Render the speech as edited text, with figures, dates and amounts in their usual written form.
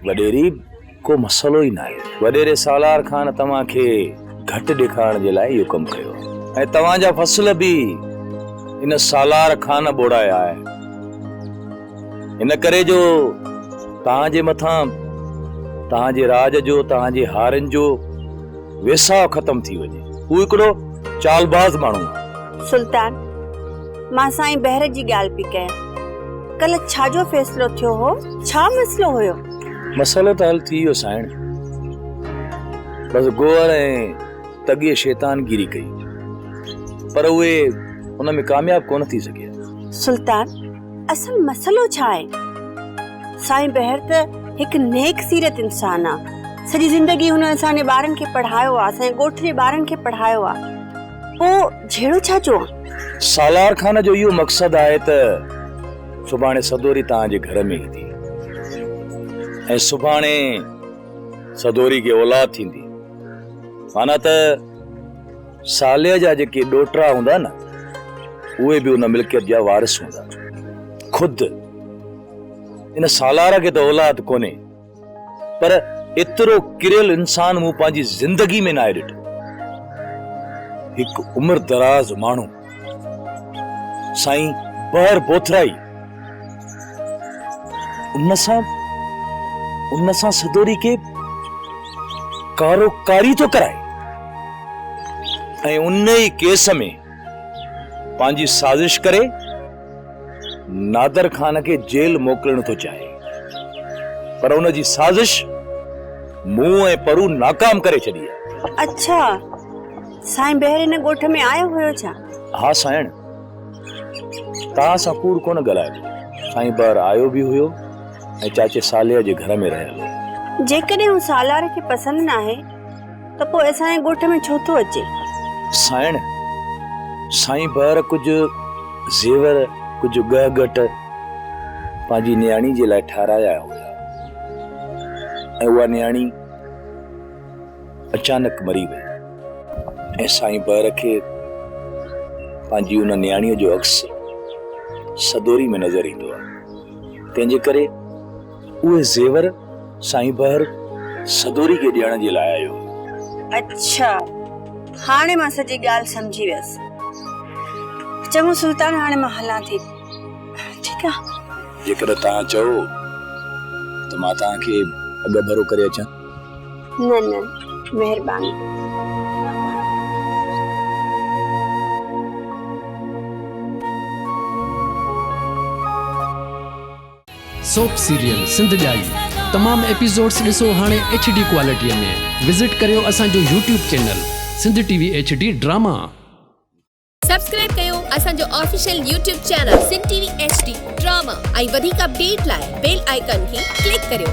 وڏيري، ڪو مسئلو ئي ناهي. وڏيري سالار خان توهان کي گهٽ ڏيکارڻ جي لاء اهو ڪم ڪيو آهي ۽ توهان جا فصل به ان سالار خان ٻوڙايا آهن. ان ڪري جو توهان جي مٿان توهان جي راڄ جو، توهان جي هارين جو ويساهه ختم ٿي وڃي. هو هڪڙو چالباز ماڻهو آهي. سلطان، مان سائين بحر جي ڳالهه پئي ڪيان. ڪلهه ڇا جو فيصلو ٿيو هو؟ ڇا مسئلو هيو؟ مسئلو ته حل ٿي ويو سائڻ. بس گوهر ۽ تڳيء شيطان گيري ڪئي. پر اهي ان ۾ ڪامياب ڪونه ٿي سگهيا. سلطان، اصل مسئلو ڇا آهي؟ سائين بحر ته هڪ نيڪ سيرت انسان آ. سڄي زندگي هن اسان جي ٻارن کي پڙهايو آ، اسان جي ڳوٺ جي ٻارن کي پڙهايو آ. پوء جهيڙو ڇا جو آ؟ سالار خان جو اهو مقصد آهي ته سڀاڻي سدوري توهان جي گهر ۾ ايندي ۽ سڀاڻي سدوري کي اولاد ٿيندي. معنيٰ ته صالح جا جيڪي ڏوهٽا هوندا نه اهي به ان ملڪيت جا وارث هوندا. خود ان سالار کي ته اولاد ڪونهي پر ايترو ڪريل انسان مون پنهنجي زندگي ۾ ناهي ڏٺو. هڪ عمر دراز ماڻهو سائين بحر بوٿرائي ان سان ان سان سدوري کي ڪارو ڪاري ٿو ڪرائي ۽ ان ئي ڪيس ۾ پنهنجي سازش ڪري نادر خان کي جيل موڪلڻ ٿو چاهي پر ان جي سازش مون ۽ پرو ناڪام ڪري ڇڏي آهي. اڇا سائين بحر هن ڳوٺ ۾ آيو هيو ڇا؟ ها سائڻ توهان سان ڪوڙ ڪونه ڳالهائبو. سائين بحر آيو به هيو ۽ چاچي صالح جي گهر ۾ رهيل هو. جيڪڏهن هو سالار کي پسند ناهي ته پوء اسان جي ڳوٺ ۾ ڇو ٿو اچي؟ سائڻ، سائين بحر ڪجهه زيور، ڪجهه ڳهه ڳٽ پنهنجي نياڻي جي لاء ٺهرايا هيا ۽ اها نياڻي اچانڪ مري وئي ۽ سائين بحر کي پنهنجي ان نياڻيء جو عڪس سدوري ۾ نظر ايندو آهي، تنهن جي ڪري اهي زيور سائين بحر سدوري کي ڏيڻ جي لاء آيو هو. اڇا، هاڻي مان سڄي ڳالهه سمجهي ويس. چڱو سلطان هاڻي مان هلان ٿي. ٺيڪ آ. جيڪڏهن توهان چئو ته مان توهان کي اڳڀرو ڪري اچان. نه نه مهرباني. سوپ سيريل سنڌ ڄائي تمام ايپيسوڊس ڏسو هاڻي ايڇ ڊي ڪوالٽي ۾ وزٽ ڪريو اسان جو YouTube channel Sindh T V H D drama. Subscribe ڪيو اسان جو official YouTube channel Sindh T V H D drama ۽ وڌيڪ اپڊيٽ لاء بيل آئيڪان کي ڪلڪ ڪريو.